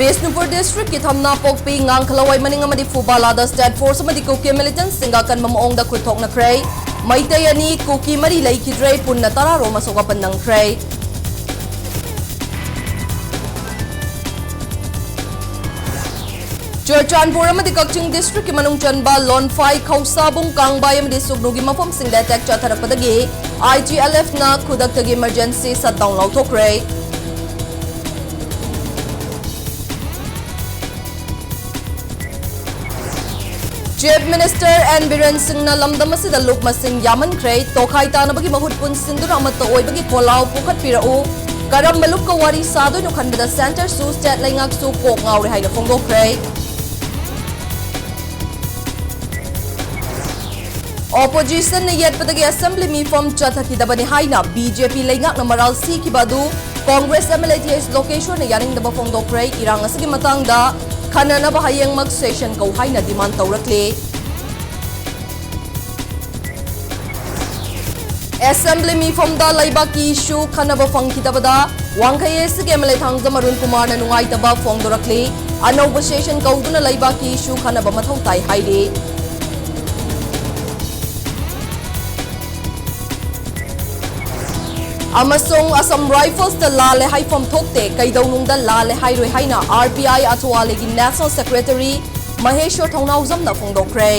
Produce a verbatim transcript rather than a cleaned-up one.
ꯕꯤꯁꯅꯨꯄꯨꯔ ꯗꯤꯁꯇ꯭ꯔꯤꯛꯀꯤ ꯊꯝꯅꯥꯄꯣꯛꯄꯤ, ꯉꯥꯡꯈꯂꯋꯥꯏ ꯃꯅꯤꯡ ꯑꯃꯗꯤ ꯐꯨꯕꯥꯂꯥꯗ ꯁ꯭ꯇꯦꯠ ꯐꯣꯔꯁ ꯑꯃꯗꯤ ꯀꯨꯀꯤ ꯃꯤꯂꯤꯇꯦꯟꯠꯁꯤꯡꯒ ꯑꯀꯟꯕ ꯃꯑꯣꯡꯗ ꯈꯨꯠ ꯊꯣꯛꯅꯈ꯭ꯔꯦ꯫ ꯃꯩꯇꯩ ꯑꯅꯤ, ꯀꯨꯀꯤ ꯃꯔꯤ ꯂꯩꯈꯤꯗ꯭ꯔꯦ, ꯄꯨꯟꯅ ꯇꯔꯥꯔꯣꯝ ꯑꯁꯣꯛ ꯑꯄꯟ ꯅꯪꯈ꯭ꯔꯦ꯫ ꯆꯨꯔꯆꯥꯟꯄꯨꯔ ꯑꯃꯗꯤ ꯀꯛꯆꯤꯡ ꯗꯤꯁꯇ꯭ꯔꯤꯛꯀꯤ ꯃꯅꯨꯡ ꯆꯟꯕ ꯂꯣꯟꯐꯥꯏ, ꯈꯧꯁꯥꯕꯨꯡ, ꯀꯥꯡꯕꯥꯏ ꯑꯃꯗꯤ ꯁꯨꯒꯅꯨꯒꯤ ꯃꯐꯝꯁꯤꯡꯗ ꯑꯦꯇꯦꯛ ꯆꯠꯊꯔꯛꯄꯗꯒꯤ ꯑꯥꯏ ꯖꯤ ꯑꯦꯜ ꯑꯦꯐꯅ ꯈꯨꯗꯛꯇꯒꯤ ꯏꯃꯔꯖꯦꯟꯁꯤ ꯁꯠꯗꯥꯎꯟ ꯂꯥꯎꯊꯣꯛꯈ꯭ꯔꯦ꯫ ꯆꯤꯐ ꯃꯤꯅꯤꯁꯇꯔ ꯑꯦꯟ ꯕꯤꯔꯦꯟ ꯁꯤꯡꯅ ꯂꯝꯗꯝ ꯑꯁꯤꯗ ꯂꯨꯞ ꯃꯁꯤꯡ ꯌꯥꯝꯃꯟꯈ꯭ꯔꯦ, ꯇꯣꯈꯥꯏ ꯇꯥꯅꯕꯒꯤ ꯃꯍꯨꯠ ꯄꯨꯟꯁꯤꯟꯗꯨꯅ ꯑꯃꯠꯇ ꯑꯣꯏꯕꯒꯤ ꯈꯣꯜꯂꯥꯎ ꯄꯨꯈꯠꯄꯤꯔꯛꯎ, ꯀꯔꯝꯕ ꯂꯨꯞꯀ ꯋꯥꯔꯤ ꯁꯥꯗꯣꯏꯅꯣ ꯈꯟꯕꯗ ꯁꯦꯟꯇꯔꯁꯨ ꯁ꯭ꯇꯦꯠ ꯂꯩꯉꯥꯛꯁꯨ ꯀꯣꯛ ꯉꯥꯎꯔꯦ ꯍꯥꯏꯅ ꯐꯣꯡꯗꯣꯛꯈ꯭ꯔꯦ꯫ ꯑꯣꯄꯣꯖꯤꯁꯟꯅ ꯌꯦꯠꯄꯗꯒꯤ ꯑꯦꯁꯦꯝꯕ꯭ꯂꯤ ꯃꯤꯐꯝ ꯆꯠꯊꯈꯤꯗꯕꯅꯤ ꯍꯥꯏꯅ ꯕꯤ ꯖꯦ ꯄꯤ ꯂꯩꯉꯥꯛꯅ ꯃꯔꯥꯜ ꯁꯤꯈꯤꯕ ꯑꯗꯨ ꯀꯣꯡꯒ꯭ꯔꯦꯁ ꯑꯦꯝ ꯑꯦꯜ ꯑꯦ ꯊꯤ ꯑꯩꯆ ꯂꯣꯀꯦꯁ꯭ꯋꯔꯅ ꯌꯥꯅꯤꯡꯗꯕ ꯐꯣꯡꯗꯣꯛꯈ꯭ꯔꯦ꯫ ꯏꯔꯥꯡ ꯑꯁꯤꯒꯤ ꯃꯇꯥꯡꯗ ꯈꯟꯅꯅꯕ ꯍꯌꯦꯡꯃꯛ ꯁꯦꯁꯟ ꯀꯧ ꯍꯥꯏꯅ ꯗꯤꯃꯥꯟ ꯇꯧꯔꯛꯂꯤ꯫ ꯑꯦꯁꯦꯝꯕ꯭ꯂꯤ ꯃꯤꯐꯝꯗ ꯂꯩꯕꯥꯛꯀꯤ ꯏꯁꯨ ꯈꯟꯅꯕ ꯐꯪꯈꯤꯗꯕꯗ ꯋꯥꯡꯈꯩ ꯑꯦ ꯁꯤꯒꯤ M L A Thangjam Arun ꯀꯨꯃꯥꯔꯅ ꯅꯨꯡꯉꯥꯏꯇꯕ ꯐꯣꯡꯗꯣꯔꯛꯂꯤ꯫ ꯑꯅꯧꯕ ꯁꯦꯁꯟ ꯀꯧꯗꯨꯅ ꯂꯩꯕꯥꯛꯀꯤ ꯏꯁꯨ ꯈꯟꯅꯕ ꯃꯊꯧ ꯇꯥꯏ ꯍꯥꯏꯔꯤ꯫ ꯑꯃꯁꯨꯡ ꯑꯁꯥꯝ ꯔꯥꯏꯐꯜꯁꯇ ꯂꯥꯜꯂꯦ ꯍꯥꯏꯐꯝ ꯊꯣꯛꯇꯦ, ꯀꯩꯗꯧꯅꯨꯡꯗ ꯂꯥꯜꯂꯦ ꯍꯥꯏꯔꯣꯏ ꯍꯥꯏꯅ ꯑꯥꯔ ꯄꯤ ꯑꯥꯏ ꯑꯊꯋꯥꯂꯦꯒꯤ ꯅꯦꯁꯅꯦꯜ ꯁꯦꯀ꯭ꯔꯦꯇꯔꯤ ꯃꯍꯦꯁ꯭ꯋꯔ ꯊꯧꯅꯥꯎꯖꯝꯅ ꯐꯣꯡꯗꯣꯛꯈ꯭ꯔꯦ꯫